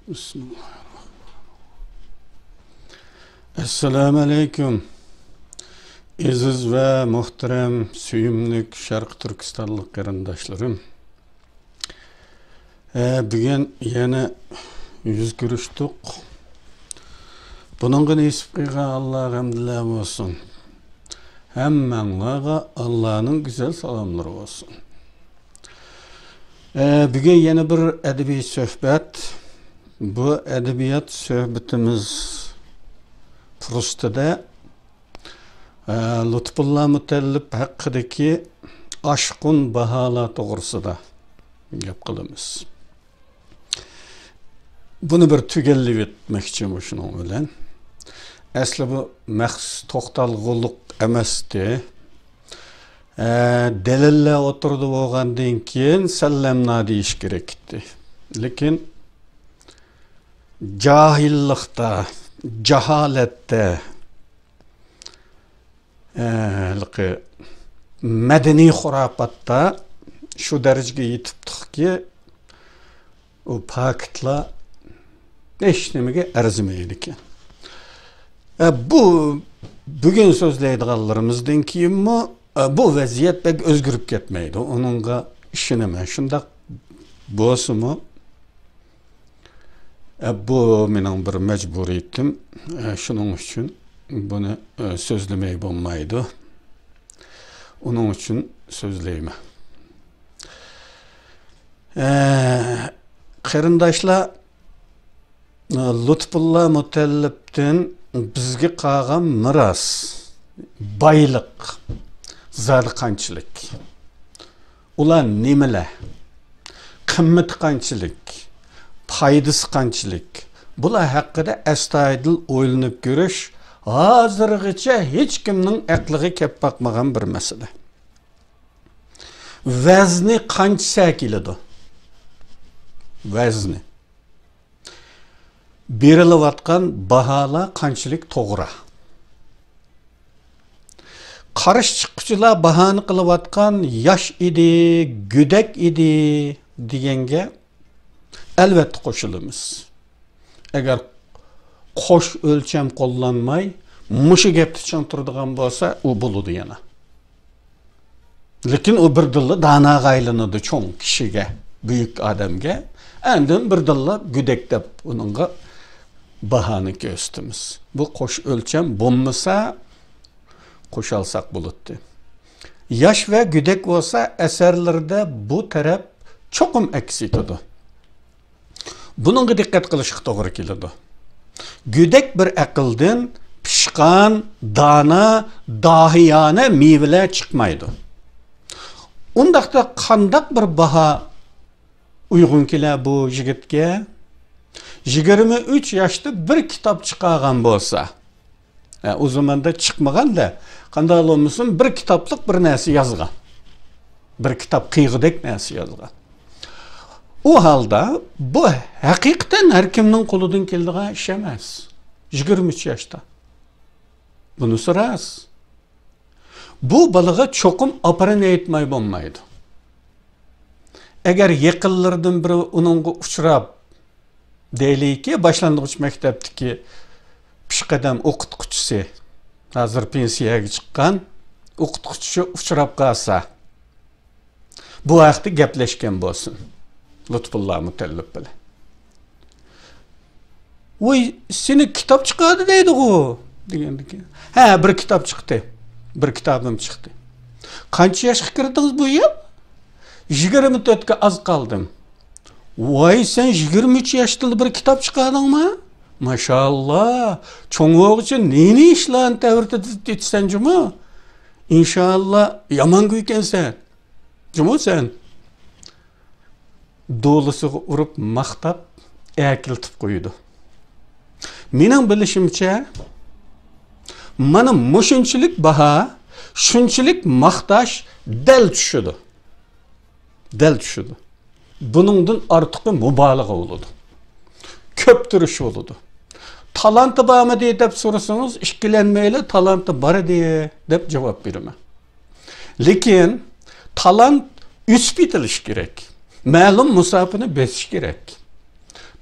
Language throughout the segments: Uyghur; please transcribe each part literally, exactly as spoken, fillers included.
بىسمىللاھىررەھمانىررەھىم. ئەسسالامۇ ئەلەيكۇم. ئەزىز ۋە مۇھتەرەم، سۆيۈملۈك شەرقىي تۈركىستانلىق قېرىنداشلىرىم. ئە، بۈگۈن يەنە يۈز كۆرۈشتۇق. بۇنىڭغا نېسىپ قىلغان ئاللاغا ھەمدۇلىللا بولسۇن. ھەممەڭلارغا ئاللانىڭ گۈزەل سالاملىرى بولسۇن. ئە، بۈگۈن يەنە بىر ئەدەبىي سۆھبەت. بۇ ئەدەبىيات سۆھبىتىمىز پۇرسىتىدە، ئە، لۇتپۇللا مۇتەللىپ ھەققىدىكى ئاشقۇن باھالار توغرىسىدا گەپ قىلىمىز. بۇنى بىر تۈگەللىۋەتمەكچى مۇشۇنىڭ بىلەن. ئەسلى بۇ مەخسۇس توختالغۇلۇق ئەمەستى. ئە، دەلىللەر ئوتتۇرىدا بولغاندىن كېيىن سەللەمنا دېيىش كېرەك ئىدى. لېكىن جاھىللىقتا، جاھالەتتە، ئە، ھېلىقى مەدەنىي خۇراپاتتا شۇ دەرىجىگە يېتىپتۇقكى، ئۇ پاكىتلار ھېچ نېمىگە ئەرزىمەيدىكەن. ئە، بۇ بۈگۈن سۆزلەيدىغانلىرىمىزدىن كېيىنمۇ، ئە، بۇ ۋەزىيەت بەك ئۆزگىرىپ كەتمەيدۇ. ئۇنىڭغا ئىشىنىمەن. شۇنداق بولسىمۇ، ئە، بۇ مېنىڭ بىر مەجبۇرىيىتىم. ئە، شۇنىڭ ئۈچۈن بۇنى، ئە، سۆزلىمەي بولمايدۇ. ئۇنىڭ ئۈچۈن سۆزلەيمەن. ئە، قېرىنداشلار، ئە، لۇتپۇللا مۇتەللىپتىن بىزگە قالغان مىراس، بايلىق زادى قانچىلىك؟ ئۇلار نېمىلەر؟ قىممىتى قانچىلىك؟ پايدىسى قانچىلىك؟ بۇلار ھەققىدە ئەستايىدىل ئويلىنىپ كۆرۈش ھازىرغىچە ھېچكىمنىڭ ئەقلىگە كەپ باقمىغان بىر مەسىلە. ۋەزنى قانچىسى كېلىدۇ؟ ۋەزنى. بېرىلىۋاتقان باھالار قانچىلىك توغرا؟ قارشى چىققۇچىلار باھانە قىلىۋاتقان ياش ئىدى، گۆدەك ئىدى دېگەنگە ئەلۋەتتە قوشۇلىمىز. ئەگەر قوش ئۆلچەم قوللانماي، مۇشۇ گەپتە چىڭ تۇرىدىغان بولسا، ئۇ بولىدۇ يەنە. لېكىن ئۇ بىردىنلا داناغا ئايلىنىدۇ، چوڭ كىشىگە، بۈيۈك ئادەمگە. ئاندىن بىردىنلا گۆدەك دەپ ئۇنىڭغا باھانى كۆرسىتىمىز. بۇ قوش ئۆلچەم بولمىسا، قوشالساق بولاتتى. ياش ۋە گۆدەك بولسا ئەسەرلىرىدە بۇ تەرەپ چوقۇم ئەكس ئېتىدۇ. بۇنىڭغا دىققەت قىلىشقا توغرا كېلىدۇ. گۆدەك بىر ئەقىلدىن پىشقان، دانا، داھىيانە مېۋىلەر چىقمايدۇ. ئۇنداقتا قانداق بىر باھا ئۇيغۇن كېلە بۇ يىگىتكە؟ يىگىرمە ئۈچ ياشتا بىر كىتاب چىقارغان بولسا، ھە، ئۇ زاماندا چىقمىغان-دە، قانداق بولمىسۇن، بىر كىتابلىق بىر نەرسە يازغان. بىر كىتاب قىيغۇدەك نەرسە يازغان. ئۇ ھالدا بۇ ھەقىقەتەن ھەر كىمنىڭ قولىدىن كېلىدىغان ئىش ئەمەس. يىگىرمە ئۈچ ياشتا. بۇنىسى راست. بۇ بالىغا چوقۇم ئاپىرىن ئېيتماي بولمايدۇ. ئەگەر يېقىنلىرىدىن بىرى ئۇنىڭغا ئۇچراپ، دەيلىكى، باشلانغۇچ مەكتەپتىكى پېشقەدەم ئوقۇتقۇچىسى، ھازىر پېنسىيەگە چىققان ئوقۇتقۇچىسى ئۇچراپ قالسا، بۇ ھەقتە گەپلەشكەن بولسۇن لۇتپۇللا مۇتەللىپ بىلەن. «ۋوي، سېنى كىتاب چىقاردى دەيدىغۇ» دېگەندىكىن، «ھە، بىر كىتاب چىقتى. بىر كىتابىم چىقتى.» «قانچە ياشقا كىردىڭىز بۇ يىل؟» «يىگىرمە تۆتكە ئاز قالدىم.» «ۋاي، سەن يىگىرمە ئۈچ ياشتىلا بىر كىتاب چىقاردىڭما؟ ماشائاللا، چوڭ بولغۇچە نى-نى ئىشلارنى تەۋرىتىپ ئۆتىسەن جۇمۇ. ئىنشائاللا، يامان گۇيكەنسەن جۇمۇ سەن.» دولىسىغا ئۇرۇپ ماختاپ، ئەكېلىتىپ قويىدۇ. مېنىڭ بىلىشىمچە، مانا مۇشۇنچىلىك باھا، شۇنچىلىك ماختاش دەل چۈشىدۇ. دەل چۈشىدۇ. بۇنىڭدىن ئارتۇقى مۇبالىغە بولىدۇ. كۆپتۈرۈش بولىدۇ. «تالانتى بارمىدى؟» دەپ سورىسىڭىز، ئىككىلەنمەيلا، «تالانتى بار ئىدى» دەپ جاۋاب بېرىمەن. لېكىن تالانت ئۆسۈپ يېتىلىشى كېرەك. مەلۇم مۇساپىنى بېسىشى كېرەك.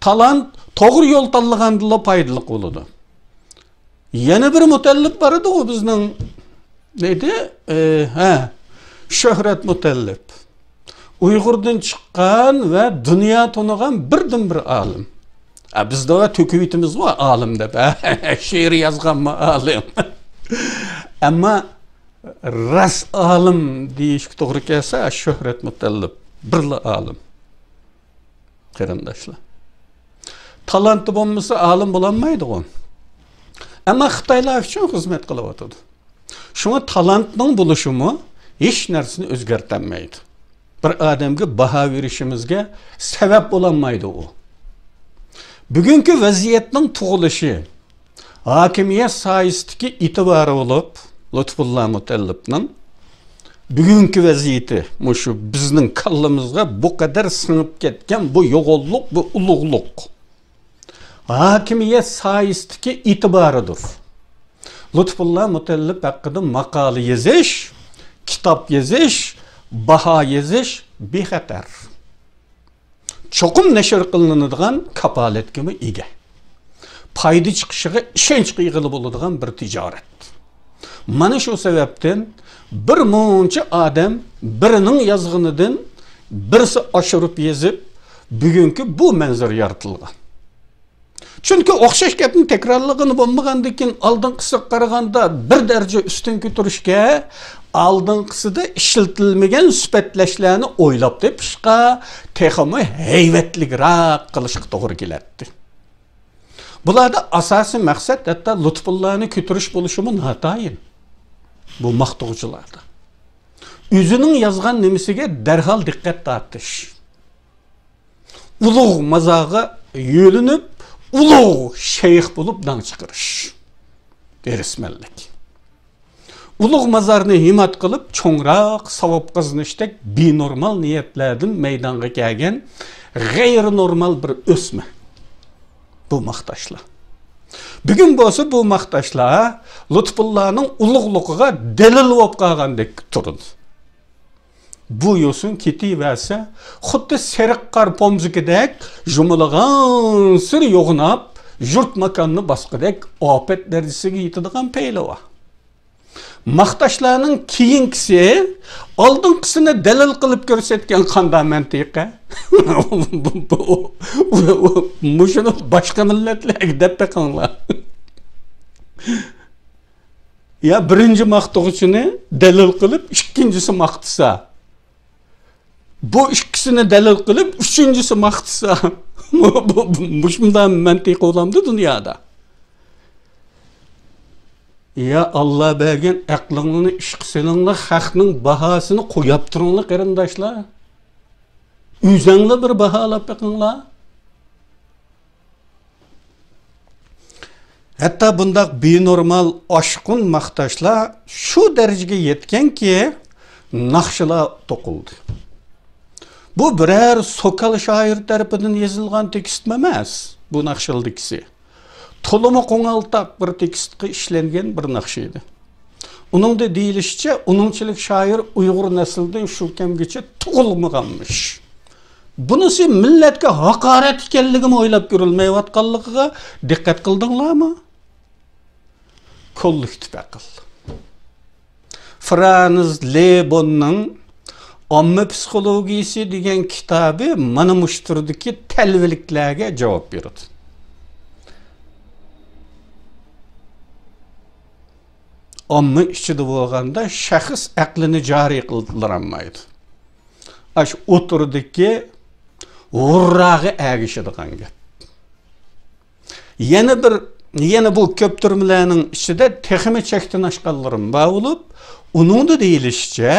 تالانت توغرا يول تاللىغاندىلا پايدىلىق بولىدۇ. يەنە بىر مۇتەللىپ بار ئىدىغۇ بىزنىڭ، نېيدى؟ ئى، ھە، شۆھرەت مۇتەللىپ. ئۇيغۇردىن چىققان ۋە دۇنيا تونۇغان بىردىنبىر ئالىم. ئە، بىزدە ۋە تۆكۈۋېتىمىزغۇ ئالىم دەپ. شېئىر يازغانمۇ ئالىم؟ ئەمما راست ئالىم دېيىشكە توغرا كەلسە، شۆھرەت مۇتەللىپ بىرلا ئالىم. قېرىنداشلار، تالانتى بولمىسا ئالىم بولالمايدىغۇ. ئەمما خىتايلار ئۈچۈن خىزمەت قىلىۋاتىدۇ. شۇڭا تالانتنىڭ بولۇشىمۇ ھېچ نەرسىنى ئۆزگەرتەلمەيدۇ. بىر ئادەمگە باھا بېرىشىمىزگە سەۋەب بولالمايدۇ ئۇ. بۈگۈنكى ۋەزىيەتنىڭ تۇغۇلۇشى، ھاكىمىيەت ساھەسىدىكى ئېتىبارى بولۇپ، لۇتپۇللا مۇتەللىپنىڭ بۈگۈنكى ۋەزىيىتى، مۇشۇ بىزنىڭ كاللىمىزغا بۇ قەدەر سىڭىپ كەتكەن بۇ يوغانلىق، بۇ ئۇلۇغلۇق. ھاكىمىيەت ساھەسىدىكى ئېتىبارىدۇر. لۇتپۇللا مۇتەللىپ ھەققىدە ماقالە يېزىش، كىتاب يېزىش، باھا يېزىش بىخەتەر. چوقۇم نەشر قىلىنىدىغان كاپالەتكىمۇ ئىگە. پايدا چىقىشىغا ئىشەنچ قىلغىلى بولىدىغان بىر تىجارەت. مانا شۇ سەۋەبتىن بىر مۇنچە ئادەم بىرىنىڭ يازغىنىدىن بىرسى ئاشۇرۇپ يېزىپ، بۈگۈنكى بۇ مەنزىرە يارىتىلغان. چۈنكى ئوخشاش گەپنى تەكرارلىغىلى بولمىغاندىكىن، ئالدىنقىسىغا قارىغاندا بىر دەرىجە ئۈستۈن كۆتۈرۈشكە، ئالدىنقىسىدا ئىشلىتىلمىگەن سۈپەتلەشلەرنى ئويلاپ تېپىشقا، تېخىمۇ ھەيۋەتلىكرەك قىلىشقا توغرا كېلەتتى. بۇلاردا ئاساسىي مەقسەت ھەتتا لۇتپۇللانى كۆتۈرۈش بولۇشىمۇ ناتايىن. بۇ ماختىغۇچىلاردا ئۆزىنىڭ يازغان نېمىسىگە دەرھال دىققەت تارتىش. ئۇلۇغ مازارغا يۆلىنىپ، ئۇلۇغ شەيخ بولۇپ داڭ چىقىرىش. ھېرىسمەنلىك. ئۇلۇغ مازارنى ھىمات قىلىپ، چوڭراق ساۋاب قازىنىشتەك بىنورمال نىيەتلەردىن مەيدانغا كەلگەن غەيرىي نورمال بىر ئۆسمە بۇ ماختاشلار. بۈگۈن بولسا بۇ ماختاشلار لۇتپۇللانىڭ ئۇلۇغلۇقىغا دەلىل بولۇپ قالغاندەك تۇرىدۇ. بۇ يوسۇن كېتىۋەرسە، خۇددى سېرىق قار پومزىكىدەك يۇمۇلغانسېرى يوغىناپ، يۇرت ماكاننى باسقۇدەك ئاپەت دەرىجىسىگە يېتىدىغان پەيلى بار. ماختاشلارنىڭ كېيىنكىسى ئالدىنقىسىنى دەلىل قىلىپ كۆرسەتكەن قاندا مەنتىقە؟ بۇ، بۇ، بۇ، مۇشۇنى باشقا مىللەتلەرگە دەپ بېقىڭلار. يا بىرىنچى ماختىغۇچىنى دەلىل قىلىپ، ئىككىنچىسى ماختىسا، بۇ ئىككىسىنى دەلىل قىلىپ، ئۈچىنچىسى ماختىسا، بۇ، بۇ، بۇ، مۇشۇنداق مەنتىق بولامدۇ دۇنيادا؟ يا ئاللا بەرگەن ئەقلىڭلارنى ئىشقا سېلىڭلار، خەقنىڭ باھاسىنى قويۇپ تۇرۇڭلار، قېرىنداشلار. ئۆزەڭلار بىر باھالاپ بېقىڭلار. ھەتتا بۇنداق بىنورمال ئاشقۇن ماختاشلار شۇ دەرىجىگە يەتكەنكى، ناخشىلار توقۇلدى. بۇ بىرەر سوكال شائىر تەرىپىدىن يېزىلغان تېكىستمۇ ئەمەس، بۇ ناخشىلىدىكىسى. تولىمۇ قوڭالتاق بىر تېكىستقا ئىشلەنگەن بىر ناخشا ئىدى. ئۇنىڭدا دېيىلىشىچە، ئۇنىڭچىلىك شائىر ئۇيغۇر نەسلىدىن شۇ كەمگىچە تۇغۇلمىغانمىش. بۇنىسى مىللەتكە ھاقارەت ئىكەنلىكىمۇ ئويلاپ كۆرۈلمەيۋاتقانلىقىغا دىققەت قىلدىڭلارمۇ؟ كوللېكتىپ ئەقىل. فرانز لېبوننىڭ ئامما پسىخولوگىيىسى دېگەن كىتابى مانا مۇشۇ تۈردىكى تەلۋىلىكلەرگە جاۋاب بېرىدۇ. ئامما ئىچىدە بولغاندا شەخس ئەقلىنى جارى قىلدۇرالمايدۇ. ئاشۇ ئوتتۇرىدىكى ھۇرراغا ئەگىشىدىغان گەپ. يەنە بىر، يەنە بۇ كۆپتۈرمىلەرنىڭ ئىچىدە تېخىمۇ چەكتىن ئاشقانلىرىمۇ بار بولۇپ، ئۇنىڭدا دېيىلىشىچە،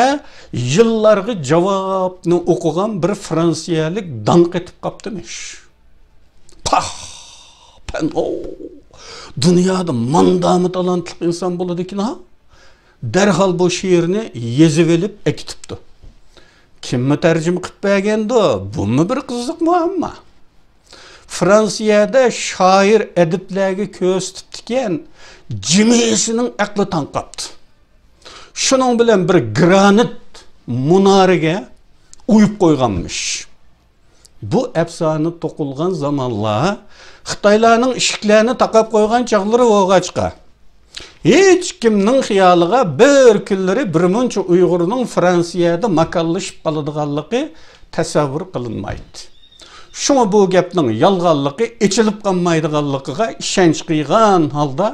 يىللارغا جاۋابنى ئوقۇغان بىر فرانسىيەلىك داڭ قېتىپ قاپتىمىش. پاھ! پەنئو! دۇنيادا ماندامۇ تالانتلىق ئىنسان بولىدىكىن ھا؟ دەرھال بۇ شېئىرنى يېزىۋېلىپ ئەكېتىپتۇ. كىممۇ تەرجىمە قىلىپ بەرگەندۇ؟ بۇمۇ بىر قىزىق مۇئەمما. فرانسىيەدە شائىر ئەدىبلەرگە كۆرسىتىپتىكەن، جىمىسىنىڭ ئەقلى تاڭ قاپتۇ. شۇنىڭ بىلەن بىر گرانىت مۇنارىگە ئويۇپ قويغانمىش. بۇ ئەپسانە توقۇلغان زامانلار خىتايلارنىڭ ئىشىكلەرنى تاقاپ قويغان چاغلىرى بولغاچقا، ھېچكىمنىڭ خىيالىغا بىر كۈنلىرى بىرمۇنچە ئۇيغۇرنىڭ فرانسىيەدە ماكانلىشىپ قالىدىغانلىقى تەسەۋۋۇر قىلىنمايتتى. شۇڭا بۇ گەپنىڭ يالغانلىقى، ئېچىلىپ قالمايدىغانلىقىغا ئىشەنچ قىلغان ھالدا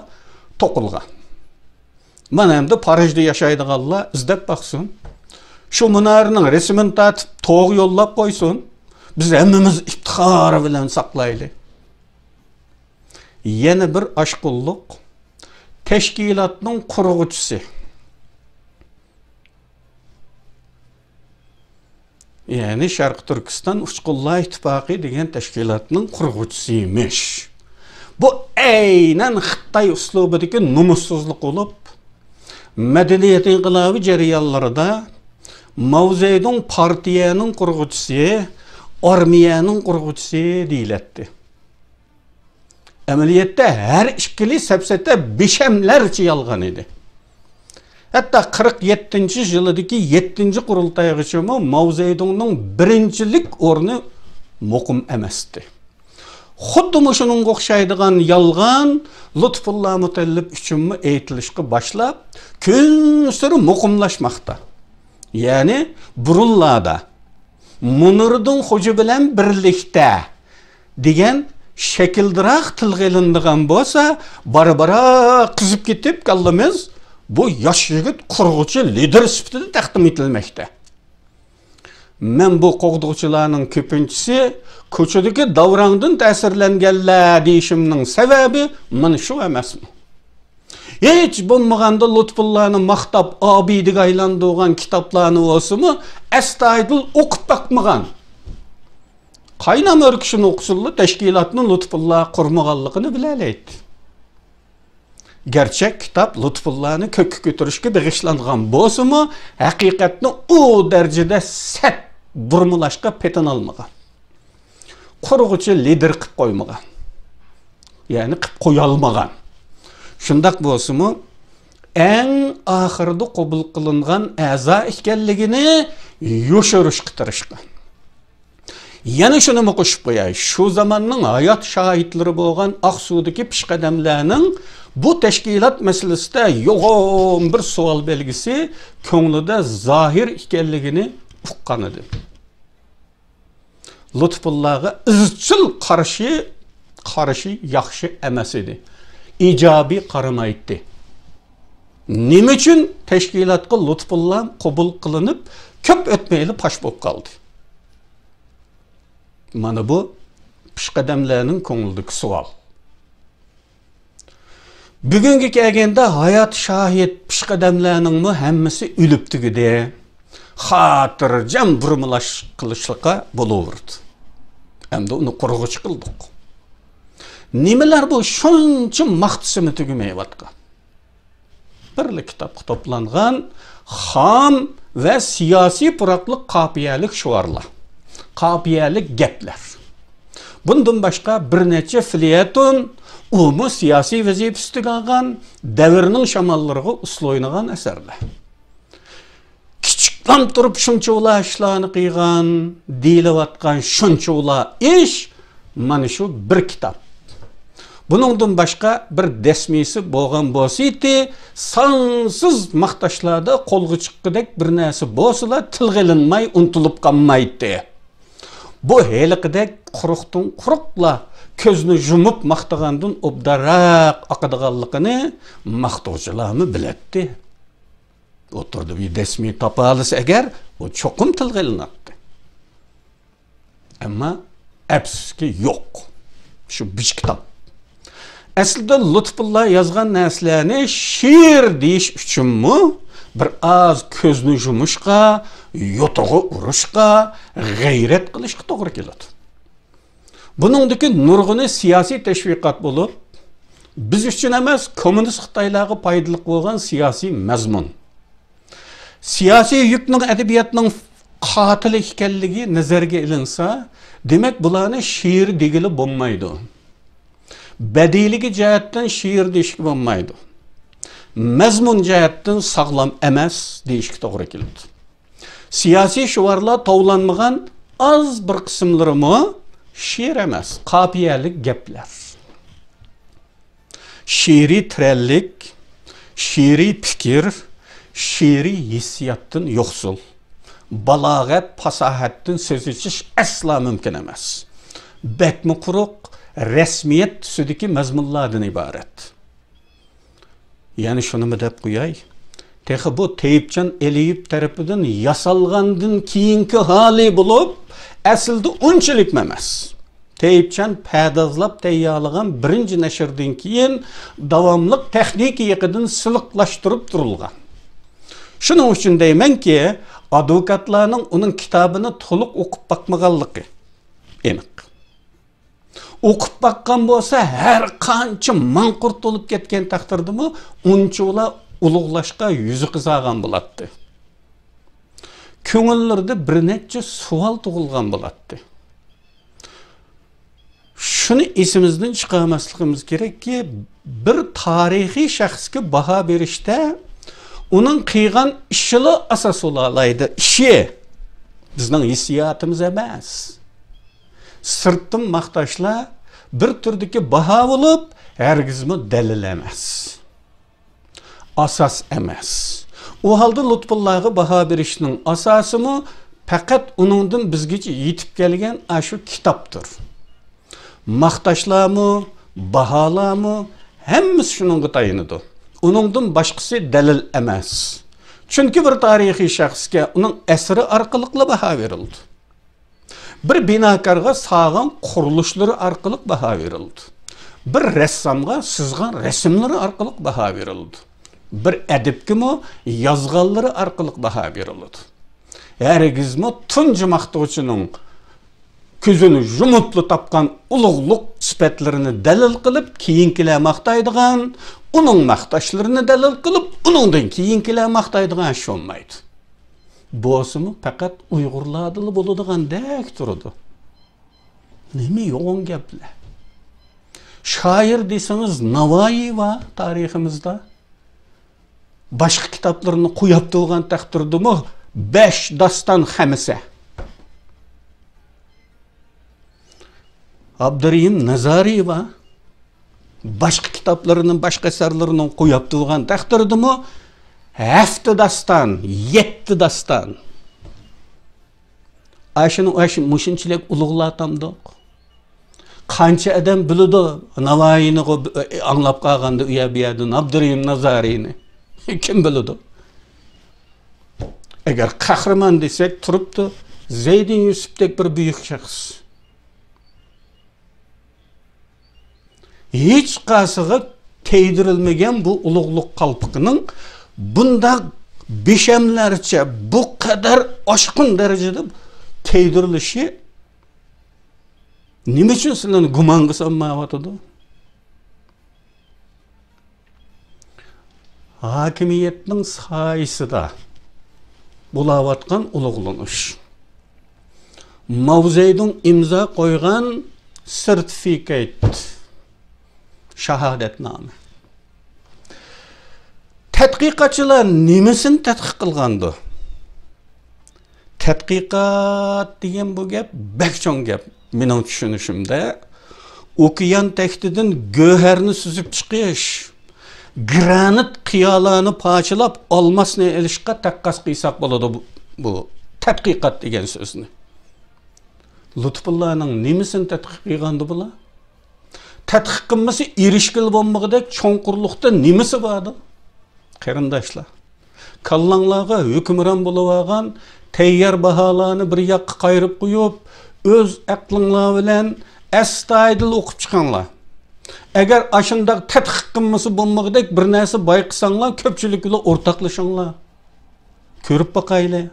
توقۇلغان. مانا ئەمدى پارىژدا ياشايدىغانلار ئىزدەپ باقسۇن. شۇ مۇنارىنىڭ رەسىمىنى تارتىپ توغا يوللاپ قويسۇن. بىز ھەممىمىز ئىپتىخار بىلەن ساقلايلى. يەنە بىر ئاشقۇنلۇق، تەشكىلاتنىڭ قۇرغۇچىسى، يەنى شەرقىي تۈركىستان ئۇچقۇنلار ئىتتىپاقى دېگەن تەشكىلاتنىڭ قۇرغۇچىسى ئىمىش. بۇ ئەينەن خىتاي ئۇسلۇبىدىكى نومۇسسىزلىق بولۇپ، مەدەنىيەت ئىنقىلابى جەريانلىرىدا ماۋزېدۇڭ پارتىيەنىڭ قۇرغۇچىسى، ئارمىيەنىڭ قۇرغۇچىسى دېيىلەتتى. ئەمەلىيەتتە ھەر ئىككىلى سەپسەتە بىشەملەرچە يالغان ئىدى. ھەتتا قىرىق يەتتىنچى يىلىدىكى يەتتىنچى قۇرۇلتايغىچىمۇ ماۋزېدۇڭنىڭ بىرىنچىلىك ئورنى مۇقىم ئەمەستى. خۇددى مۇشۇنىڭغا ئوخشايدىغان يالغان لۇتپۇللا مۇتەللىپ ئۈچۈنمۇ ئېيتىلىشقا باشلاپ، كۈنسېرى مۇقىملاشماقتا. يەنى بۇرۇنلاردا مۇنىرىدىن خوجا بىلەن بىرلىكتە دېگەن شەكىلدىراق تىلغا ئېلىنىدىغان بولسا، بارا-بارا قىزىپ كېتىپ كاللىمىز بۇ ياش يىگىت قۇرغۇچى لىدېر سۈپىتىدە تەقدىم ئېتىلمەكتە. مەن بۇ قوغدىغۇچىلارنىڭ كۆپىنچىسى كوچىدىكى داۋراڭدىن تەسىرلەنگەنلەر دېيىشىمنىڭ سەۋەبى مانا شۇ ئەمەسمۇ؟ ھېچ بولمىغاندا لۇتپۇللانى ماختاپ ئابىدىگە ئايلاندۇرغان كىتابلارنى بولسىمۇ ئەستايىدىل ئوقۇپ باقمىغان. قاينام ئۆركىشىنى ئوقۇسۇنلا تەشكىلاتنى لۇتپۇللا قۇرمىغانلىقىنى بىلەلەيتتى. گەرچە كىتاب لۇتپۇللانى كۆككە كۆتۈرۈشكە بېغىشلانغان بولسىمۇ، ھەقىقەتنى ئۇ دەرىجىدە سەت بۇرمىلاشقا پېتىنالمىغان. قۇرغۇچى لىدېر قىپ قويمىغان. يەنى قىپ قويالمىغان. شۇنداق بولسىمۇ، ئەڭ ئاخىرىدا قوبۇل قىلىنغان ئەزا ئىكەنلىكىنى يوشۇرۇشقا تىرىشقان. يەنە شۇنىمۇ قوشۇپ قوياي، شۇ زاماننىڭ ھايات شاھىتلىرى بولغان ئاقسۇدىكى پېشقەدەملەرنىڭ بۇ تەشكىلات مەسىلىسىدە يوغان بىر سوئال بەلگىسى كۆڭلىدە زاھىر ئىكەنلىكىنى ئۇققان ئىدىم. لۇتپۇللاغا ئىزچىل قارشى، قارشى ياخشى ئەمەس ئىدى. ئىجابىي قارىمايتتى. نېمە ئۈچۈن تەشكىلاتقا لۇتپۇللا قوبۇل قىلىنىپ، كۆپ ئۆتمەيلا پاش بولۇپ قالدى؟ مانا بۇ پېشقەدەملەرنىڭ كۆڭلىدىكى سوئال. بۈگۈنگە كەلگەندە ھايات شاھىت پېشقەدەملەرنىڭمۇ ھەممىسى ئۆلۈپ تۈگىدى. خاتىرجەم بۇرمىلاش قىلىشلىققا بولۇۋېرىدۇ. ئەمدى ئۇنى قۇرغۇچى قىلدۇق. نېمىلەر بۇ شۇنچە ماختىسىمۇ تۈگىمەيۋاتقان؟ بىرلا كىتابقا توپلانغان خام ۋە سىياسىي پۇراقلىق قاپىيەلىك شوئارلار، قاپىيەلىك گەپلەر. بۇندىن باشقا بىر نەچچە فېليەتون، ئۇمۇ سىياسىي ۋەزىپە ئۈستىگە ئالغان، دەۋرنىڭ شاماللىرىغا ئۇسسۇل ئوينىغان ئەسەرلەر. كىچىكلەم تۇرۇپ شۇنچىۋالا ئىشلارنى قىلغان، دېيىلىۋاتقان شۇنچىۋالا ئىش، مانا شۇ بىر كىتاب. بۇنىڭدىن باشقا بىر دەسمىسى بولغان بولسىيتى، سانسىز ماختاشلاردا قولغا چىققۇدەك بىر نەرسە بولسىلا تىلغا ئېلىنماي ئۇنتۇلۇپ قالمايتتى. بۇ ھېلىقىدەك قۇرۇقتىن قۇرۇقلا كۆزنى يۇمۇپ ماختىغاندىن ئوبدانراق ئاقىدىغانلىقىنى ماختىغۇچىلارمۇ بىلەتتى. ئوتتۇرىدا بىر دەسمى تاپالىسا ئەگەر، ئۇ چوقۇم تىلغا ئېلىناتتى. ئەمما ئەپسۇسكى يوق. شۇ بىچ كىتاب. ئەسلىدە لۇتپۇللا يازغان نەرسىلەرنى شېئىر دېيىش ئۈچۈنمۇ بىر ئاز كۆزنى يۇمۇشقا، يوتىغا ئۇرۇشقا، غەيرەت قىلىشقا توغرا كېلىدۇ. بۇنىڭدىكى نۇرغۇنى سىياسىي تەشۋىقات بولۇپ، بىز ئۈچۈن ئەمەس، كوممۇنىست خىتايلارغا پايدىلىق بولغان سىياسىي مەزمۇن. سىياسىي يۈكنىڭ ئەدەبىياتنىڭ قاتىلى ئىكەنلىكى نەزەرگە ئېلىنسا، دېمەك، بۇلارنى شېئىر دېگىلى بولمايدۇ. بەدىئىيلىكى جەھەتتىن شېئىر دېيىشكە بولمايدۇ. مەزمۇن جەھەتتىن ساغلام ئەمەس دېيىشكە توغرا كېلىدۇ. سىياسىي شوئارلار توۋلانمىغان، ئاز بىر قىسىملىرىمۇ شېئىر ئەمەس، قاپىيەلىك گەپلەر. شېئىرىي تىرەنلىك، شېئىرىي پىكىر، شېئىرىي ھېسسىياتتىن يوقسۇل. بالاغەت، پاساھەتتىن سۆز ئېچىش ئەسلا مۇمكىن ئەمەس. بەكمۇ قۇرۇق، رەسمىيەت تۈسىدىكى مەزمۇنلاردىن ئىبارەت. يەنە شۇنىمۇ دەپ قوياي، تېخى بۇ تەيىپجان ئېلىيېۋ تەرىپىدىن ياسالغاندىن كېيىنكى ھالى بولۇپ، ئەسلىدە ئۇنچىلىكمۇ ئەمەس. تەيىپجان پەردازلاپ تەييارلىغان بىرىنچى نەشردىن كېيىن داۋاملىق تېخنىكا يېقىدىن سىلىقلاشتۇرۇپ تۇرۇلغان. شۇنىڭ ئۈچۈن دەيمەنكى، ئادۋوكاتلارنىڭ ئۇنىڭ كىتابىنى تولۇق ئوقۇپ باقمىغانلىقى ئېنىق. ئوقۇپ باققان بولسا، ھەر قانچە ماڭقۇرت بولۇپ كەتكەن تەقدىردىمۇ، ئۇنچىۋالا ئۇلۇغلاشقا يۈزى قىزارغان بولاتتى. كۆڭۈللىرىدە بىر نەچچە سوئال تۇغۇلغان بولاتتى. شۇنى ئېسىمىزدىن چىقارماسلىقىمىز كېرەككى، بىر تارىخىي شەخسكە باھا بېرىشتە ئۇنىڭ قىلغان ئىشىلا ئاساس بولالايدۇ. ئىشى بىزنىڭ ھېسسىياتىمىز ئەمەس. سىرتتىن ماختاشلار بىر تۈردىكى باھا بولۇپ، ھەرگىزمۇ دەلىل ئەمەس. ئاساس ئەمەس. ئۇ ھالدا لۇتپۇللاغا باھا بېرىشنىڭ ئاساسىمۇ پەقەت ئۇنىڭدىن بىزگىچە يېتىپ كەلگەن ئاشۇ كىتابتۇر. ماختاشلارمۇ، باھالارمۇ، ھەممىسى شۇنىڭغا تايىنىدۇ. ئۇنىڭدىن باشقىسى دەلىل ئەمەس. چۈنكى بىر تارىخىي شەخسكە ئۇنىڭ ئەسىرى ئارقىلىقلا باھا بېرىلىدۇ. بىر بىناكارغا سالغان قۇرۇلۇشلىرى ئارقىلىق باھا بېرىلىدۇ. بىر رەسسامغا سىزغان رەسىملىرى ئارقىلىق باھا بېرىلىدۇ. بىر ئەدىبكىمۇ يازغانلىرى ئارقىلىق باھا بېرىلىدۇ. ھەرگىزمۇ تۇنجى ماختىغۇچىنىڭ كۆزىنى يۇمۇپلا تاپقان ئۇلۇغلۇق سۈپەتلىرىنى دەلىل قىلىپ، كېيىنكىلەر ماختايدىغان، ئۇنىڭ ماختاشلىرىنى دەلىل قىلىپ، ئۇنىڭدىن كېيىنكىلەر ماختايدىغان ئىش بولمايدۇ. بولسىمۇ پەقەت ئۇيغۇرلاردىلا بولىدىغاندەك تۇرىدۇ. نېمە يوغان گەپلەر. شائىر دېسىڭىز ناۋايى بار تارىخىمىزدا. باشقا كىتابلىرىنى قويۇپ تۇرغان تەقدىردىمۇ بەش داستان خەمسە. ئابدۇرېھىم نازارى بار. باشقا كىتابلىرىنى، باشقا ئەسەرلىرىنى قويۇپ تۇرغان تەقدىردىمۇ ھەپتە داستان، يەتتە داستان. ئاشۇنى، ئاشۇ، مۇشۇنچىلىك ئۇلۇغلاتامدۇق؟ قانچە ئادەم بىلىدۇ ناۋايىنى، ئاڭلاپ قالغاندا ئۇ يەر بۇ يەردىن ئابدۇرېھىم نازارىنى؟ كىم بىلىدۇ؟ ئەگەر قەھرىمان دېسەك، تۇرۇپتۇ زەيدىن يۈسۈپتەك بىر بۈيۈك شەخس. ھېچقايسىغا تەگدۈرۈلمىگەن بۇ ئۇلۇغلۇق قالپىقىنىڭ بۇنداق بىشەملەرچە، بۇ قەدەر ئاشقۇن دەرىجىدە تەگدۈرۈلۈشى نېمە ئۈچۈن سىلەرنى گۇمانغا سالمايۋاتىدۇ؟ ھاكىمىيەتنىڭ سايىسىدا بولاۋاتقان ئۇلۇغلىنىش. ماۋزېدۇڭ ئىمزا قويغان سېرتىفىكات، شاھادەتنامە. تەتقىقاتچىلار نېمىسىنى تەتقىق قىلغاندۇ؟ تەتقىقات دېگەن بۇ گەپ بەك چوڭ گەپ. مېنىڭ چۈشىنىشىمدە، ئوكيان تەكتىدىن گۆھەرنى سۈزۈپ چىقىش، گرانىت قىيالارنى پارچىلاپ، ئالماسنى ئېلىشقا تەققاس قىلساق بولىدۇ بۇ، بۇ تەتقىقات دېگەن سۆزنى. لۇتپۇللانىڭ نېمىسىنى تەتقىق قىلغاندۇ بۇلار؟ تەتقىق قىلمىسا ئېرىشكىلى بولمىغۇدەك چوڭقۇرلۇقتا نېمىسى باردۇ؟ قېرىنداشلار، كاللاڭلارغا ھۆكۈمران بولۇۋالغان تەييار باھالارنى بىر ياققا قايرىپ قويۇپ، ئۆز ئەقلىڭلار بىلەن ئەستايىدىل ئوقۇپ چىقىڭلار. ئەگەر ئاشۇنداق تەتقىق قىلمىسا بولمىغۇدەك بىر نەرسە بايقىساڭلار، كۆپچىلىك بىلەن ئورتاقلىشىڭلار. كۆرۈپ باقايلى.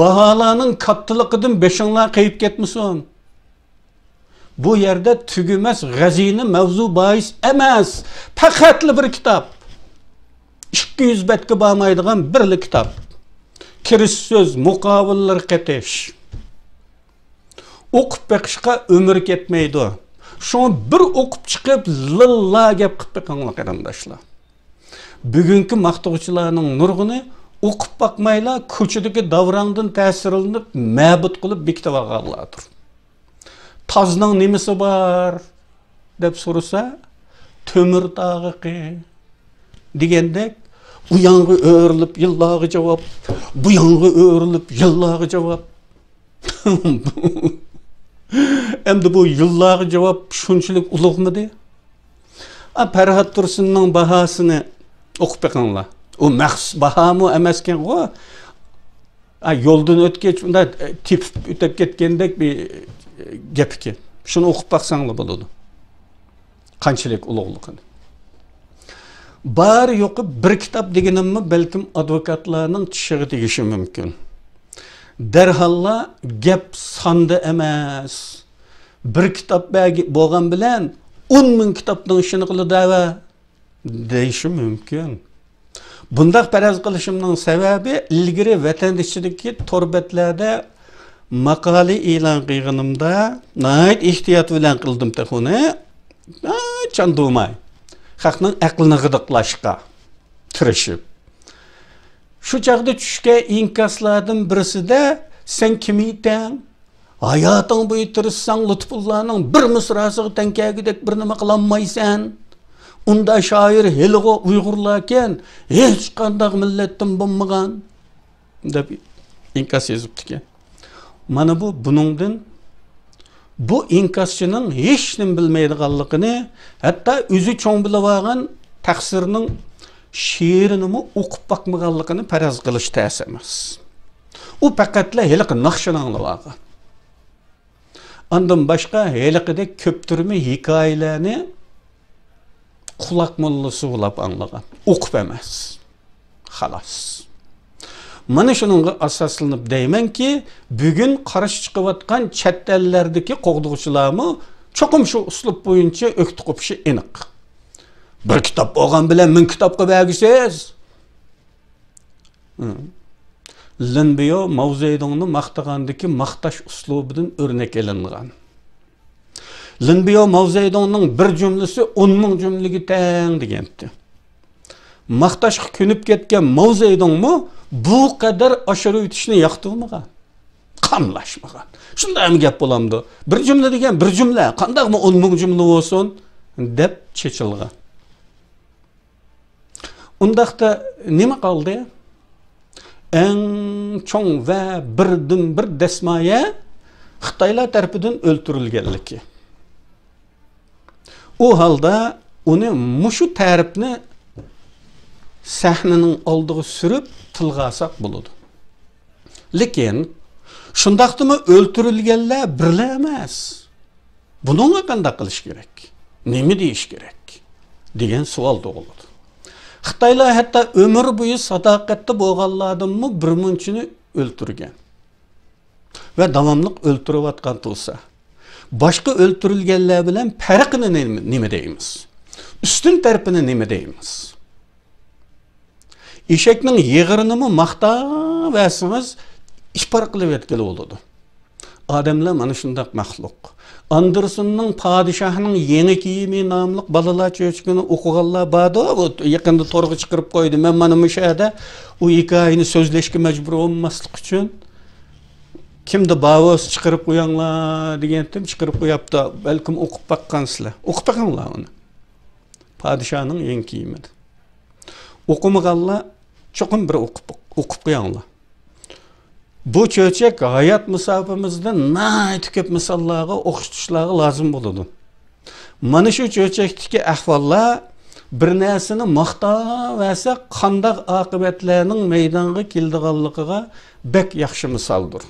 باھالارنىڭ كاتتىلىقىدىن بېشىڭلار قېيىپ كەتمىسۇن. بۇ يەردە تۈگىمەس غەزىنە مەۋزۇ باھىس ئەمەس. پەقەتلا بىر كىتاب. ئىككى يۈز بەتكە بارمايدىغان بىرلا كىتاب. كىرىش سۆز، مۇقاۋىلىلىرى قېتىش. ئوقۇپ بېقىشقا ئۆمۈر كەتمەيدۇ. شۇڭا بىر ئوقۇپ چىقىپ، لىللا گەپ قىلىپ بېقىڭلار، قېرىنداشلار. بۈگۈنكى ماختىغۇچىلارنىڭ نۇرغۇنى ئوقۇپ باقمايلا كوچىدىكى داۋراڭدىن تەسىرلىنىپ، مەبۇت قىلىپ بېكىتىۋالغانلاردۇر. تازنىڭ نېمىسى بار؟ دەپ سورىسا، تۆمۈر تاغىقى دېگەندەك، ئۇ يانغا ئۆرۈلۈپ يىللارغا جاۋاب، بۇ يانغا ئۆرۈلۈپ يىللارغا جاۋاب. ئەمدى بۇ يىللارغا جاۋاب شۇنچىلىك ئۇلۇغمىدى؟ ئا، پەرھات تۇرسۇننىڭ باھاسىنى ئوقۇپ بېقىڭلار. ئۇ مەخسۇس باھامۇ ئەمەسكەنغۇ. ئا، يولدىن ئۆتكەچ، ئۇنداق، ئە، تېپىپ ئۆتۈپ كەتكەندەك بىر، ئە، گەپ ئىكەن. شۇنى ئوقۇپ باقساڭلار بولىدۇ. قانچىلىك ئۇلۇغلۇقىنى. بار يوقى بىر كىتاب دېگىنىممۇ بەلكىم ئادۋوكاتلارنىڭ چىشىغا تېگىشى مۇمكىن. دەرھاللا گەپ ساندا ئەمەس. بىر كىتاب بەگ-، بولغان بىلەن ئون مىڭ كىتابنىڭ ئىشىنى قىلىدۇ دەۋە دېيىشى مۇمكىن. بۇنداق پەرەز قىلىشىمنىڭ سەۋەبى، ئىلگىرى ۋەتەن ئىچىدىكى تور بەتلەردە ماقالە ئېلان قىلغىنىمدا ناھايىتى ئېھتىيات بىلەن قىلدىم تېخى ئۇنى. ھا، چاندۇرماي. خەقنىڭ ئەقلىنى غىدىقلاشقا تىرىشىپ. شۇ چاغدا چۈشكەن ئىنكاسلاردىن بىرسىدە، سەن كىم ئىدىڭ؟ ھاياتىڭ بويى تىرىشساڭ، لۇتپۇللانىڭ بىر مىسراسىغا تەڭ كەلگۈدەك بىر نېمە قىلالمايسەن. ئۇندا شائىر ھېلىغۇ ئۇيغۇرلاركەن، ھېچقانداق مىللەتتىن بولمىغان، دەپ ئىنكاس يېزىپتىكەن. مانا بۇ بۇنىڭدىن، بۇ ئىنكاسچىنىڭ ھېچنېمە بىلمەيدىغانلىقىنى، ھەتتا ئۆزى چوڭ بىلىۋالغان تەقسىرنىڭ شېئىرىنىمۇ ئوقۇپ باقمىغانلىقىنى پەرەز قىلىش تەس ئەمەس. ئۇ پەقەتلا ھېلىقى ناخشىنى ئاڭلىۋالغان. ئاندىن باشقا ھېلىقىدەك كۆپتۈرمە ھېكايىلەرنى قۇلاق موللىسى بولاپ ئاڭلىغان. ئوقۇپ ئەمەس. خالاس. مانا شۇنىڭغا ئاساسلىنىپ دەيمەنكى، بۈگۈن قارشى چىقىۋاتقان چەت ئەللەردىكى قوغدىغۇچىلارمۇ چوقۇم شۇ ئۇسلۇب بويىچە ئۆكتە قوپۇشى ئېنىق. بىر كىتاب بولغان بىلەن مىڭ كىتابقا بەرگۈسىز. لىن بىيو ماۋزېدۇڭنى ماختىغاندىكى ماختاش ئۇسلۇبىدىن ئۆرنەك ئېلىنغان. لىن بىيو ماۋزېدۇڭنىڭ بىر جۈملىسى ئون مىڭ جۈملىگە تەڭ دېگەنتى. ماختاشقا كۆنۈپ كەتكەن ماۋزېدۇڭمۇ بۇ قەدەر ئاشۇرۇۋېتىشنى ياقتۇرمىغان، قاملاشمىغان. شۇنداقمۇ گەپ بولامدۇ؟ بىر جۈملە دېگەن بىر جۈملە، قانداقمۇ ئون مىڭ جۈملە بولسۇن، دەپ چېچىلغان. ئۇنداقتا نېمە قالدى؟ ئەڭ چوڭ ۋە بىردىنبىر دەسمايە خىتايلار تەرىپىدىن ئۆلتۈرۈلگەنلىكى. ئۇ ھالدا ئۇنى مۇشۇ تەرىپنى سەھنىنىڭ ئالدىغا سۈرۈپ تىلغا ئالساق بولىدۇ. لېكىن شۇنداقتىمۇ ئۆلتۈرۈلگەنلەر بىرلا ئەمەس. بۇنىڭغا قانداق قىلىش كېرەك؟ نېمە دېيىش كېرەك؟ دېگەن سوئال تۇغۇلىدۇ. خىتايلار ھەتتا ئۆمۈر بويى ساداقەتتە بولغانلاردىنمۇ بىر مۇنچىنى ئۆلتۈرگەن ۋە داۋاملىق ئۆلتۈرۈۋاتقان تۇرسا، باشقا ئۆلتۈرۈلگەنلەر بىلەن پەرقىنى نېمە، نېمە دەيمىز؟ ئۈستۈن تەرىپىنى نېمە دەيمىز؟ ئېشەكنىڭ يېغىرىنىمۇ ماختاۋەرسىڭىز، ئىپار قىلىۋەتكىلى بولىدۇ. ئادەملەر مانا شۇنداق مەخلۇق. ئاندېرسوننىڭ پادىشاھنىڭ يېڭى كىيىمى ناملىق بالىلار چۆچىكىنى ئوقۇغانلار باردۇ. ئۇ يېقىندا تورغا چىقىرىپ قويدى. مەن مانا مۇشۇ يەردە ئۇ ھېكايىنى سۆزلەشكە مەجبۇر بولماسلىق ئۈچۈن، كىمدە بار بولسا چىقىرىپ قويۇڭلار دېگەنتىم، چىقىرىپ قويۇپتۇ. بەلكىم ئوقۇپ باققانسىلەر. ئوقۇپ بېقىڭلار ئۇنى. پادىشاھنىڭ يېڭى كىيىمى. ئوقۇمىغانلار چوقۇم بىر ئوقۇپ، ئوقۇپ قويۇڭلار. بۇ چۆچەك ھايات مۇساپىمىزدە ناھايىتى كۆپ مىساللارغا، ئوخشىتىشلارغا لازىم بولىدۇ. مانا شۇ چۆچەكتىكى ئەھۋاللار بىر نەرسىنى ماختاۋەرسە، قانداق ئاقىۋەتلەرنىڭ مەيدانغا كېلىدىغانلىقىغا بەك ياخشى مىسالدۇر.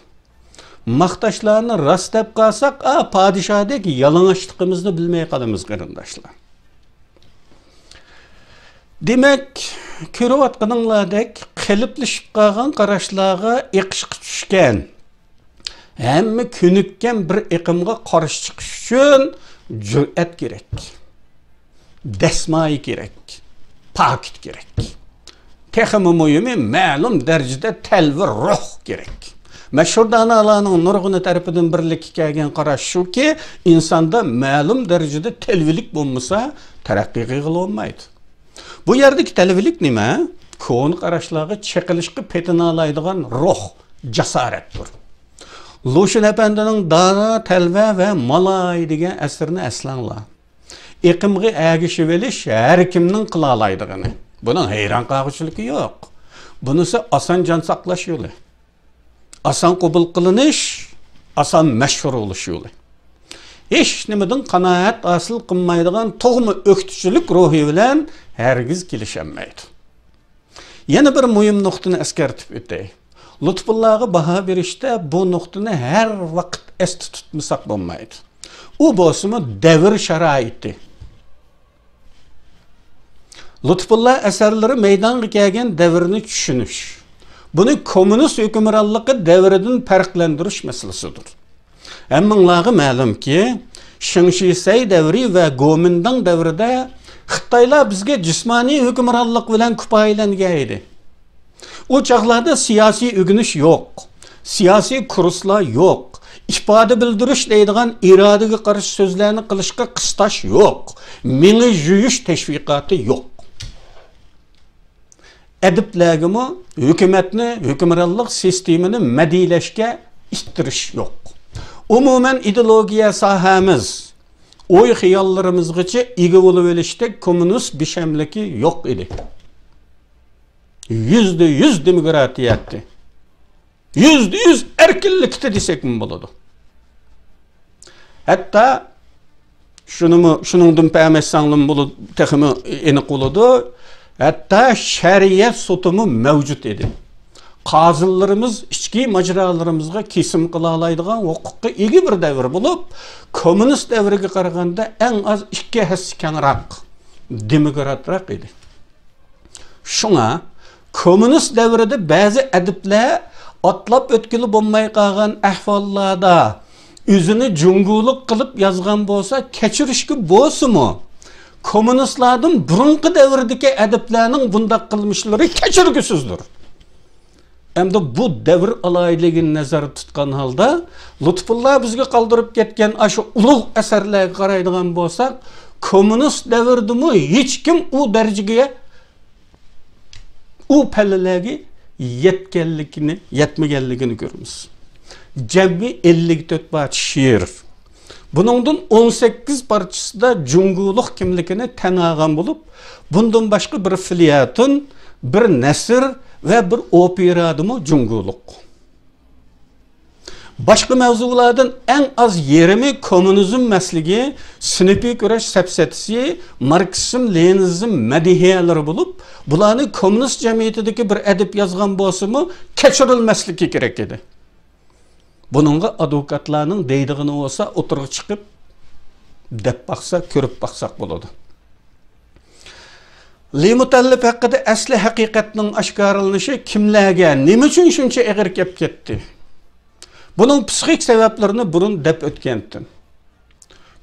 ماختاشلارنى راست دەپ قالساق، ئا، پادىشاھدەك يالىڭاچلىقىمىزنى بىلمەي قالىمىز، قېرىنداشلار. دېمەك، كۆرۈۋاتقىنىڭلاردەك قېلىپلىشىپ قالغان قاراشلارغا ئېقىشقا چۈشكەن، ھەممە كۆنۈككەن بىر ئېقىمغا قارشى چىقىش ئۈچۈن جۈرئەت كېرەك. دەسمايە كېرەك، پاكىت كېرەك. تېخىمۇ مۇھىمى، مەلۇم دەرىجىدە تەلۋە روھ كېرەك. مەشھۇر دانالارنىڭ نۇرغۇنى تەرىپىدىن بىرلىككە كەلگەن قاراش شۇكى، ئىنساندا مەلۇم دەرىجىدە تەلۋىلىك بولمىسا، تەرەققىي قىلغىلى بولمايدۇ. بۇ يەردىكى تەلۋىلىك نېمە؟ كونا قاراشلارغا چېقىلىشقا پېتىنالايدىغان روھ، جاسارەتتۇر. لۇشۈن ئەپەندىنىڭ دارا، تەلۋە ۋە مالاي دېگەن ئەسىرىنى ئەسلەڭلار. ئېقىمغا ئەگىشىۋېلىش ھەر كىمنىڭ قىلالايدىغىنى. بۇنىڭ ھەيران قالغۇچىلىكى يوق. بۇنىسى ئاسان جان ساقلاش يولى. ئاسان قوبۇل قىلىنىش، ئاسان مەشھۇر بولۇش يولى. ھېچ نېمىدىن قانائەت ھاسىل قىلمايدىغان تۇغما ئۆكتىچىلىك روھى بىلەن ھەرگىز كېلىشەلمەيدۇ. يەنە بىر مۇھىم نۇقتىنى ئەسكەرتىپ ئۆتەي. لۇتپۇللاغا باھا بېرىشتە بۇ نۇقتىنى ھەر ۋاقىت ئەستە تۇتمىساق بولمايدۇ. ئۇ بولسىمۇ دەۋر شارائىتى. لۇتپۇللا ئەسەرلىرى مەيدانغا كەلگەن دەۋرنى چۈشىنىش، بۇنى كوممۇنىست ھۆكۈمرانلىقى دەۋرىدىن پەرقلەندۈرۈش مەسىلىسىدۇر. ھەممىڭلارغا مەلۇمكى، شېڭ شىسەي دەۋرى ۋە گومىنداڭ دەۋرىدە خىتايلار بىزگە جىسمانىي ھۆكۈمرانلىق بىلەن كۇپايىلەنگەن ئىدى. ئۇ چاغلاردا سىياسىي ئۆگىنىش يوق، سىياسىي كۇرسلار يوق، ئىپادە بىلدۈرۈش دەيدىغان ئىرادىگە قارشى سۆزلەرنى قىلىشقا قىستاش يوق، مېڭە يۇيۇش تەشۋىقاتى يوق. ئەدىبلەرگىمۇ ھۆكۈمەتنى، ھۆكۈمرانلىق سىستېمىنى مەدھىيلەشكە ئىتتىرىش يوق. ئومۇمەن، ئىدېئولوگىيە ساھەمىز، ئوي-خىياللىرىمىزغىچە ئىگە بولۇۋېلىشتەك كوممۇنىست بىشەملىكى يوق ئىدى. يۈزدە يۈز دېموكراتىيە ئىدى. يۈزدە يۈز ئەركىنلىكتە دېسەكمۇ بولىدۇ. ھەتتا شۇنىمۇ، شۇنىڭدىن پەم ئەتسەڭلىمۇ بولىدۇ، تېخىمۇ ئېنىق بولىدۇ. ھەتتا شەرىئەت سوتىمۇ مەۋجۇت ئىدى. قازىلىرىمىز ئىچكى ماجىرالىرىمىزغا كېسىم قىلالايدىغان ھوقۇققا ئىگە بىر دەۋر بولۇپ، كوممۇنىست دەۋرىگە قارىغاندا ئەڭ ئاز ئىككى ھەسسە كەڭرەك، دېموكراتراق ئىدى. شۇڭا كوممۇنىست دەۋرىدە بەزى ئەدىبلەر ئاتلاپ ئۆتكىلى بولماي قالغان ئەھۋاللاردا ئۆزىنى جۇڭگولۇق قىلىپ يازغان بولسا، كەچۈرۈشكە بولسىمۇ، كوممۇنىستلاردىن بۇرۇنقى دەۋردىكى ئەدىبلەرنىڭ بۇنداق قىلمىشلىرى كەچۈرگۈسىزدۇر. ئەمدى بۇ دەۋر ئالاھىدىلىكىنى نەزەردە تۇتقان ھالدا، لۇتپۇللا بىزگە قالدۇرۇپ كەتكەن ئاشۇ ئۇلۇغ ئەسەرلەرگە قارايدىغان بولساق، كوممۇنىست دەۋردىمۇ ھېچكىم ئۇ دەرىجىگە، ئۇ پەللىلەرگە يەتكەنلىكىنى، يەتمىگەنلىكىنى كۆرىمىز. جەمئىي ئەللىك تۆت پارچە شېئىر. بۇنىڭدىن ئون سەككىز پارچىسىدا جۇڭگولۇق كىملىكىنى تەن ئالغان بولۇپ، بۇندىن باشقا بىر فېليەتون، بىر نەسر ۋە بىر ئوپېرادىمۇ جۇڭگولۇق. باشقا مەۋزۇلاردىن ئەڭ ئاز يېرىمى كوممۇنىزم مەسلىكى، سىنىپىي كۈرەش سەپسەتىسى، ماركسىزم، لېنىنىزم مەدھىيەلىرى بولۇپ، بۇلارنى كوممۇنىست جەمئىيىتىدىكى بىر ئەدىب يازغان بولسىمۇ، كەچۈرۈلمەسلىكى كېرەك ئىدى. بۇنىڭغا ئادۋوكاتلارنىڭ دەيدىغىنى بولسا، ئوتتۇرىغا چىقىپ دەپ باقسا، كۆرۈپ باقساق بولىدۇ. لى مۇتەللىپ ھەققىدە ئەسلى ھەقىقەتنىڭ ئاشكارىلىنىشى كىملەرگە، نېمە ئۈچۈن شۇنچە ئېغىر كەپ كەتتى؟ بۇنىڭ پسىخىك سەۋەبلىرىنى بۇرۇن دەپ ئۆتكەنتىم.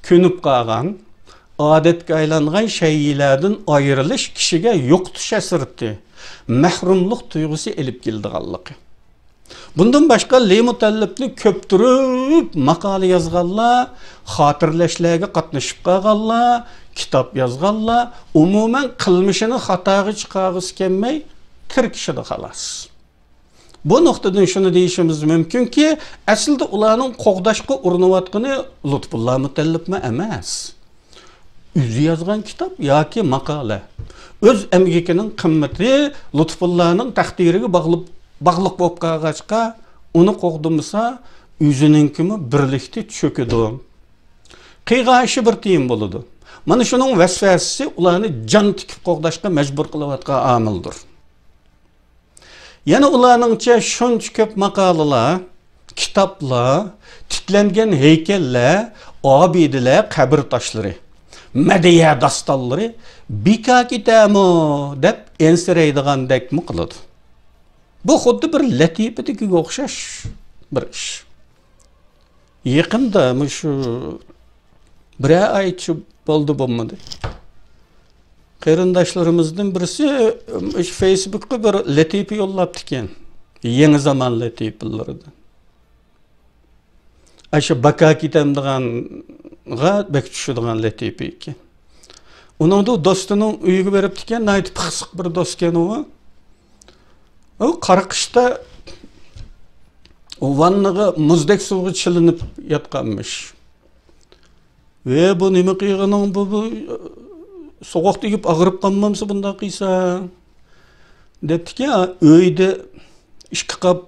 كۆنۈپ قالغان، ئادەتكە ئايلانغان شەيئىلەردىن ئايرىلىش كىشىگە يوقىتىش ھەسرىتى، مەھرۇملۇق تۇيغۇسى ئېلىپ كېلىدىغانلىقى. بۇندىن باشقا، لى مۇتەللىپنى كۆپتۈرۈپ ماقالە يازغانلار، خاتىرىلەشلەرگە قاتنىشىپ قالغانلار، كىتاب يازغانلار، ئومۇمەن، قىلمىشىنى خاتاغا چىقارغۇسى كەلمەي، تىركىشىدۇ، خالاس. بۇ نۇقتىدىن شۇنى دېيىشىمىز مۇمكىنكى، ئەسلىدە ئۇلارنىڭ قوغداشقا ئۇرۇنۇۋاتقىنى لۇتپۇللا مۇتەللىپمۇ ئەمەس. ئۆزى يازغان كىتاب ياكى ماقالە، ئۆز ئەمگىكىنىڭ قىممىتى لۇتپۇللانىڭ تەقدىرىگە باغلىق، باغلىق بولۇپ قالغاچقا، ئۇنى قوغدىمىسا، ئۆزىنىڭكىمۇ بىرلىكتە چۆكىدۇ. قىلغان ئىشى بىر تىيىن بولىدۇ. مانا شۇنىڭ ۋەسۋەسىسى ئۇلارنى جان تىكىپ قوغداشقا مەجبۇر قىلىۋاتقان ئامىلدۇر. يەنە ئۇلارنىڭچە شۇنچە كۆپ ماقالىلەر، كىتابلار، تىكلەنگەن ھەيكەللەر، ئابىدىلەر، قەبرە تاشلىرى، مەدھىيە داستانلىرى بىكار كېتەرمۇ دەپ ئەنسىرەيدىغاندەكمۇ قىلىدۇ. بۇ خۇددى بىر لەتىپىدىكىگە ئوخشاش بىر ئىش. يېقىندا، مۇشۇ بىرەر ئايچە بولدى بولمىدى، قېرىنداشلىرىمىزدىن بىرسى مۇشۇ فېيسبۇكقا بىر لەتىپە يوللاپتىكەن. يېڭى زامان لەتىپىلىرىدىن. ئاشۇ باكا كېتەمدىغانغا بەك چۈشىدىغان لەتىپە ئىكەن. ئۇنىڭدا دوستىنىڭ ئۆيىگە بېرىپتىكەن، ناھايىتى پىخسىق بىر دوستكەن ئۇ. ئۇ قارا قىشتا ۋاننىغا مۇزدەك سۇغا چىلىنىپ ياتقانمىش. ۋە بۇ نېمە قىلغىنىڭ بۇ، بۇ سوغۇق تېگىپ ئاغرىپ قالمامسە بۇنداق قىلسا؟ دەپتىكى، ئۆيدە ئىككى قاپ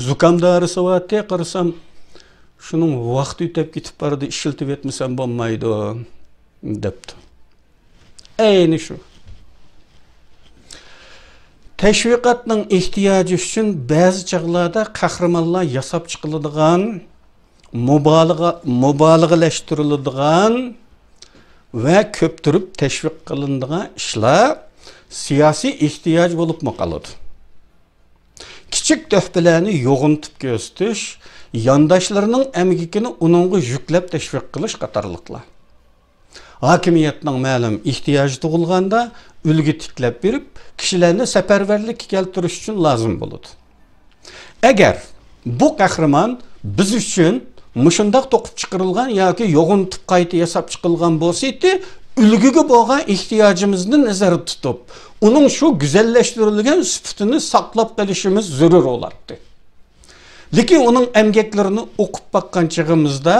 زۇكام دارىسى بارتى، قارىسام، شۇنىڭ ۋاقتى ئۆتۈپ كېتىپ بارىدۇ، ئىشلىتىۋەتمىسەم بولمايدۇ، دەپتۇ. ئەينى شۇ. تەشۋىقاتنىڭ ئېھتىياجى ئۈچۈن بەزى چاغلاردا قەھرىمانلار ياساپ چىقىلىدىغان، مۇبالىغە، مۇبالىغىلەشتۈرۈلىدىغان ۋە كۆپتۈرۈپ تەشۋىق قىلىنىدىغان ئىشلار سىياسىي ئېھتىياج بولۇپمۇ قالىدۇ. كىچىك تۆھپىلەرنى يوغىنىتىپ كۆرسىتىش، يانداشلىرىنىڭ ئەمگىكىنى ئۇنىڭغا يۈكلەپ تەشۋىق قىلىش قاتارلىقلار. ھاكىمىيەتنىڭ مەلۇم ئېھتىياجى تۇغۇلغاندا ئۈلگە تىكلەپ بېرىپ، كىشىلەرنى سەپەرۋەرلىككە كەلتۈرۈش ئۈچۈن لازىم بولىدۇ. ئەگەر بۇ قەھرىمان بىز ئۈچۈن مۇشۇنداق توقۇپ چىقىرىلغان ياكى يوغىنىتىپ قايتا ياساپ چىقىلغان بولسىدى، ئۈلگىگە بولغان ئېھتىياجىمىزنى نەزەردە تۇتۇپ، ئۇنىڭ شۇ گۈزەللەشتۈرۈلگەن سۈپىتىنى ساقلاپ قېلىشىمىز زۆرۈر بولاتتى. لېكىن ئۇنىڭ ئەمگەكلىرىنى ئوقۇپ باققان چېغىمىزدا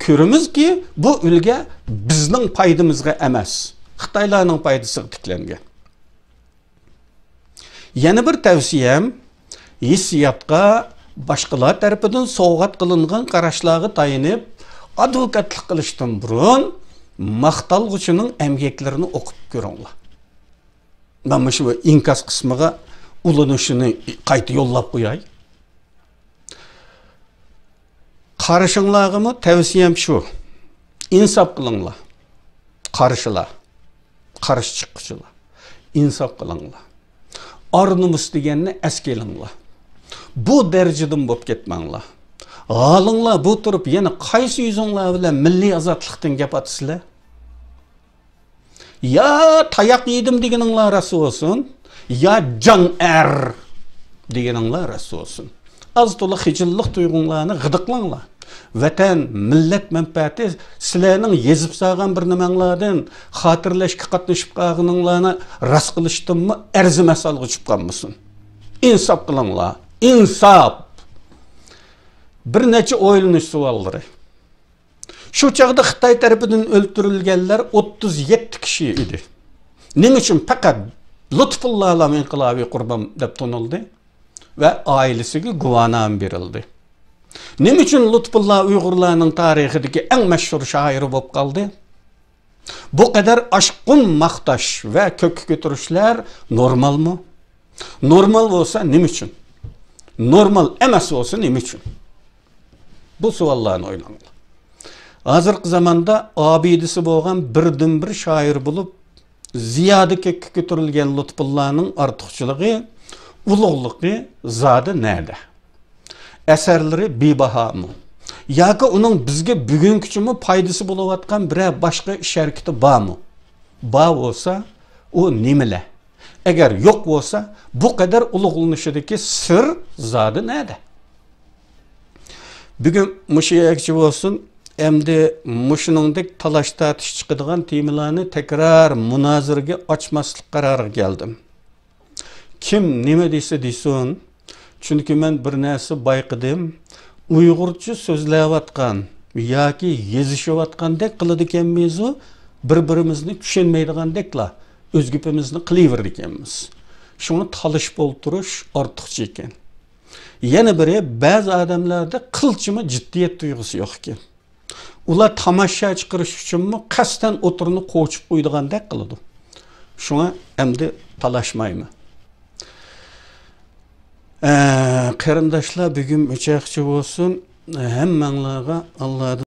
كۆرىمىزكى، بۇ ئۈلگە بىزنىڭ پايدىمىزغا ئەمەس، خىتايلارنىڭ پايدىسىغا تىكلەنگەن. يەنە بىر تەۋسىيەم، ھېسسىياتقا، باشقىلار تەرىپىدىن سوۋغات قىلىنغان قاراشلارغا تايىنىپ، ئادۋوكاتلىق قىلىشتىن بۇرۇن ماختالغۇچىنىڭ ئەمگەكلىرىنى ئوقۇپ كۆرۈڭلار. مەن مۇشۇ ئىنكاس قىسمىغا ئۇلىنىشىنى قايتا يوللاپ قوياي. قارىشىڭلارغىمۇ تەۋسىيەم شۇ. ئىنساپ قىلىڭلار. قارشىلار. قارشى چىققۇچىلار. ئىنساپ قىلىڭلار. ئار نومۇس دېگەننى ئەسكە ئېلىڭلار. بۇ دەرىجىدىن بولۇپ كەتمەڭلار. ھالىڭلار بۇ تۇرۇپ يەنە قايسى يۈزۈڭلار بىلەن مىللىي ئازادلىقتىن گەپ ئاتىسىلەر؟ يا تاياق يېدىم دېگىنىڭلار راست بولسۇن، يا جان ئەر دېگىنىڭلار راست بولسۇن. ئاز تولا خىجىللىق تۇيغۇڭلارنى غىدىقلاڭلار. ۋەتەن، مىللەت مەنپەئەتى سىلەرنىڭ يېزىپ سالغان بىر نېمەڭلاردىن، خاتىرىلەشكە قاتنىشىپ قالغىنىڭلارنى راست قىلىشتىنمۇ ئەرزىمەس ھالغا چۈشۈپ قالمىسۇن. ئىنساپ قىلىڭلار، ئىنساپ! بىر نەچچە ئويلىنىش سوئاللىرى. شۇ چاغدا خىتاي تەرىپىدىن ئۆلتۈرۈلگەنلەر ئوتتۇز يەتتە كىشى ئىدى. نېمە ئۈچۈن پەقەت لۇتپۇللا ئىنقىلابىي قۇربان دەپ تونۇلدى ۋە ئائىلىسىگە گۇۋاھنامە بېرىلدى؟ نېمە ئۈچۈن لۇتپۇللا ئۇيغۇرلارنىڭ تارىخىدىكى ئەڭ مەشھۇر شائىرى بولۇپ قالدى؟ بۇ قەدەر ئاشقۇن ماختاش ۋە كۆككە كۆتۈرۈشلەر نورمالمۇ؟ نورمال بولسا نېمە ئۈچۈن؟ نورمال ئەمەس بولسا نېمە ئۈچۈن؟ بۇ سوئاللارنى ئويلاڭلار. ھازىرقى زاماندا ئابىدىسى بولغان بىردىنبىر شائىر بولۇپ، زىيادە كۆككە كۆتۈرۈلگەن لۇتپۇللانىڭ ئارتۇقچىلىقى، ئۇلۇغلۇقى زادى نەدە؟ ئەسەرلىرى بىباھامۇ؟ ياكى ئۇنىڭ بىزگە بۈگۈنگىچىمۇ پايدىسى بولۇۋاتقان بىرەر باشقا ئىش ھەرىكىتى بارمۇ؟ بار بولسا، ئۇ نېمىلەر؟ ئەگەر يوق بولسا، بۇ قەدەر ئۇلۇغلىنىشىدىكى سىر زادى نەدە؟ بۈگۈن مۇشۇ يەرگىچە بولسۇن، ئەمدى مۇشۇنىڭدەك تالاش-تارتىش چىقىدىغان تېمىلارنى تەكرار مۇنازىرىگە ئاچماسلىق قارارىغا كەلدىم. كىم نېمە دېسە دېسۇن، چۈنكى مەن بىر نەرسە بايقىدىم، ئۇيغۇرچە سۆزلەۋاتقان ياكى يېزىشىۋاتقاندەك قىلىدىكەنمىزۇ، بىر-بىرىمىزنى چۈشەنمەيدىغاندەكلا ئۆز گېپىمىزنى قىلىۋېرىدىكەنمىز. شۇڭا تالىشىپ ئولتۇرۇش ئارتۇقچە ئىكەن. يەنە بىرى، بەزى ئادەملەردە قىلچىمۇ جىددىيەت تۇيغۇسى يوق ئىكەن. ئۇلار تاماشا چىقىرىش ئۈچۈنمۇ قەستەن ئوتتۇرىنى قوچۇپ قويىدىغاندەك قىلىدۇ. شۇڭا ئەمدى تالاشمايمەن. ئە، قېرىنداشلار، بۈگۈن مۇشۇ يەرگىچە بولسۇن. ھەممەڭلارغا ئاللادىن